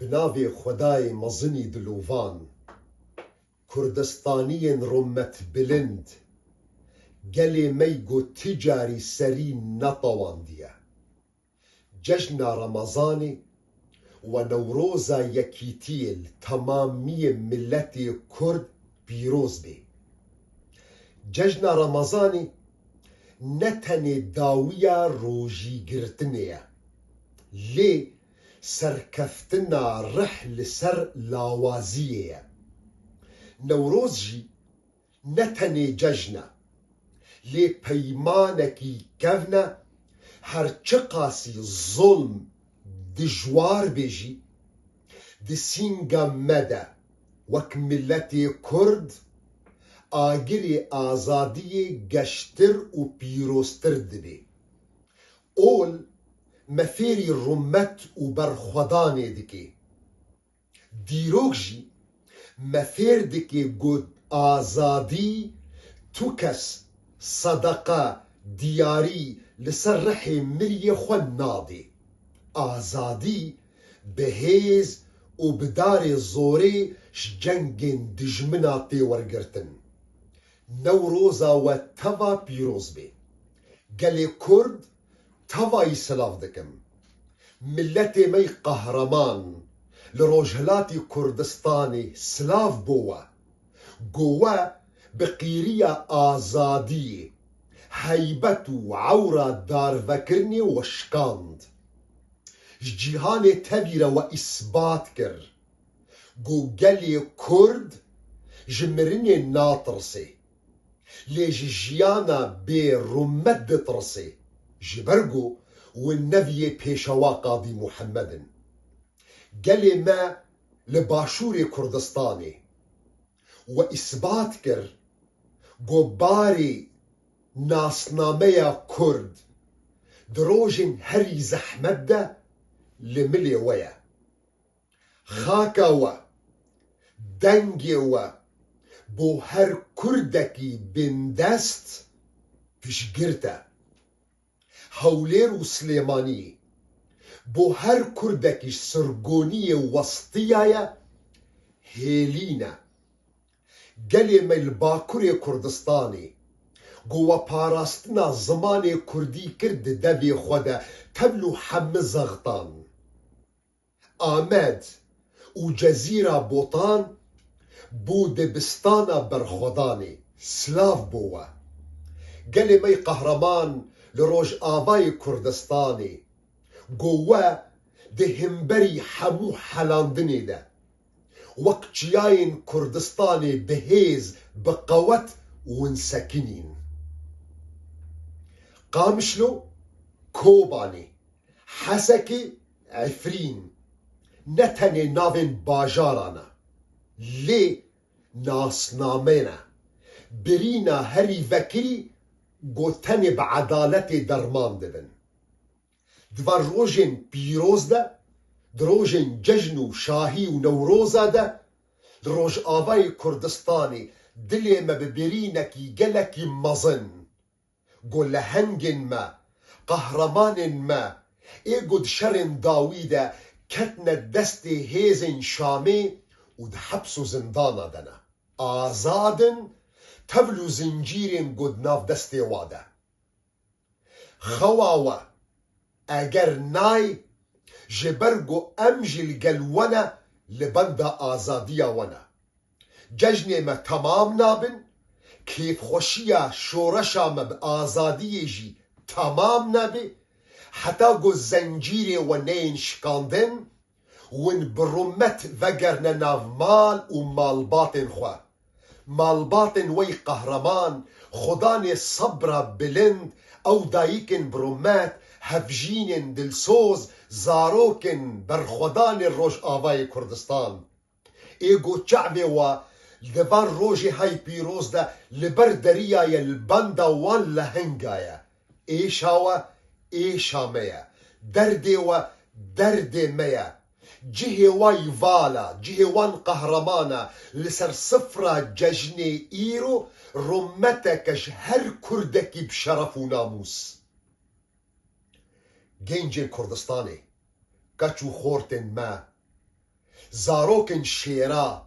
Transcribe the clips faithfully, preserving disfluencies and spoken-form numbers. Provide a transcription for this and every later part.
Bi navê Xwedayê mezinî dilovan, Kurdistaniyên rûmetbilind, gelê me yî ku ti carî serî netewandiye. Cejna Remezanê we Newroza Yekîtiyê li temamiyê miletê Kurd pîroz bê. Cejna Remezanê ne tenê dawiya rojîgirtinê ye, lê serkeftina rih li ser lawaziyê ye. Newroz jî ne tenê cejn e, lê peymanekî kevn e, her çiqasî zolm dijwar bê jî, di sînga me de wek miletê Kurd agirê azadiyê geştir û pîroztir dibe. Ol me fêrî rûmet û berxwedanê dike. Dîrok jî me fêr dike ku azadî tu kes sedeqa diyarî li ser rihê miriyê xwe nade. Azadî bi hêz û bi darê zorê ji cengên dijmina tê wergirtin. Newroza we teva pîroz be. Gelê Kurd, teva yî silav dikim. Miletê me yî qehreman li Rojhilatî Kurdistanê silav bo we. Go we bi qîriya azadiyê, heybet û ewra darvekirinê we şikand. Ji cîhanê tevî re we îsbat kir. Ku gelê Kurd ji mirinê natirse, lê ji jiyana bê rûmet ditirse, ji ber ku win neviyê Pêşewa Qadî Muhemmed in. Gelê me li Başûrê Kurdistanê we îsbat kir ku barê nasnameya Kurd di rojên herî zehmet de li milê we ye. Xaka we, dengê we bo her Kurdekî bindest piştgirt e. Hewlêr û Silêmaniyê bo her Kurdekî sirgoniyê westiyaye, hêlîn e. Gelê me li Bakurê Kurdistanê ku we parastina zimanê Kurdî kir di devê xwe de tevlû hemi zextan. Amed û Cezîra Botan bû dibistana berxwedanê, silav bo we. Gelê me yî qehreman li Rojavayê Kurdistanê, go we di himberî hemû helandinê de, wek çiyayên Kurdistanê bi hêz, bi qewet win sekinîn. Qamişlo, Kobanê, Hesekê, Efrîn ne tenê navên bajaran e, lê nasname ne. Birîna herî vekirî go tenê bi edaletê derman dibin. Di van rojên pîroz de, di rojên cejn û şahî û Newroza de, li Rojavayê Kurdistanê dilê me bi birînekî gelekî mezin, go lehengên me, qehremanên me, ê go di şerên dawî de ketine destê hêzên Şamê û di heps û zindana de ne. Azad in, tevlû zincîrên go di nav destê wa de. Xewa we, eger nayê, ji ber ku em jî li gel we ne, li benda azadiya we ne. Cejnê me temam nabin, kêfxweşiya şoreşa me bi azadiyê jî temam nabe, heta ku zencîrê we neyên şikandin, win bi rûmet vegerine nav mal û malbatên xwe. Malbatên we yî qehreman, xudanê sebra bilind, ew dayikên bi rûmet, hevjînên dilsoz, zarokên berxwedanê Rojavayê Kurdistan. Ê go çavê we di van rojê hay pîroz de li ber deriya ye, li benda wan lehenga ye. Êşa we êşa me ye. Derdê we derdê me ye. Cihê we yî vala, cihê wan qehreman e, li ser sifra cejnê îro rûmeteke ji her Kurdekî bi şeref û namûs. Gencên Kurdistanê, keç û xortên me, Zarokên şêra,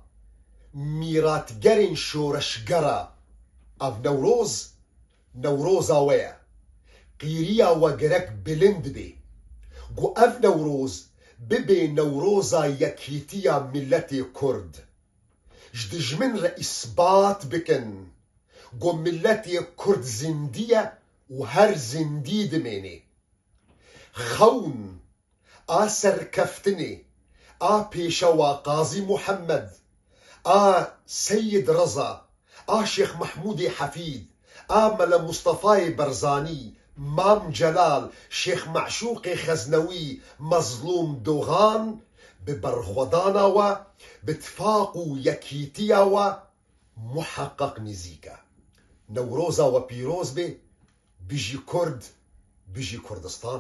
mîratgerên şoreşgera, ev Newroz, Newroza we ye. Qîriya we gerek bilind bê. Ku ev Newroz bibe Newroza yekîtiya miletê Kurd. Ji dijmin re îsbat bikin ku miletê Kurd zindî ye û her zindî dimêne. Xewn a serkeftinê a Pêşewa Qazî Muhemmed, a Seyid Reza, a Şêx Mehmûdê Hefîd, a Mele Mustefayê Berzanî, Mam Celal, Şêx Meşûqê Xeznewî, Mezlûm Doxan, bi berxwedana we, bi tifaq û yekîtiya we muheqeq nîzîk e. Newroza we pîroz be, bijî Kurd, bijî Kurdistan.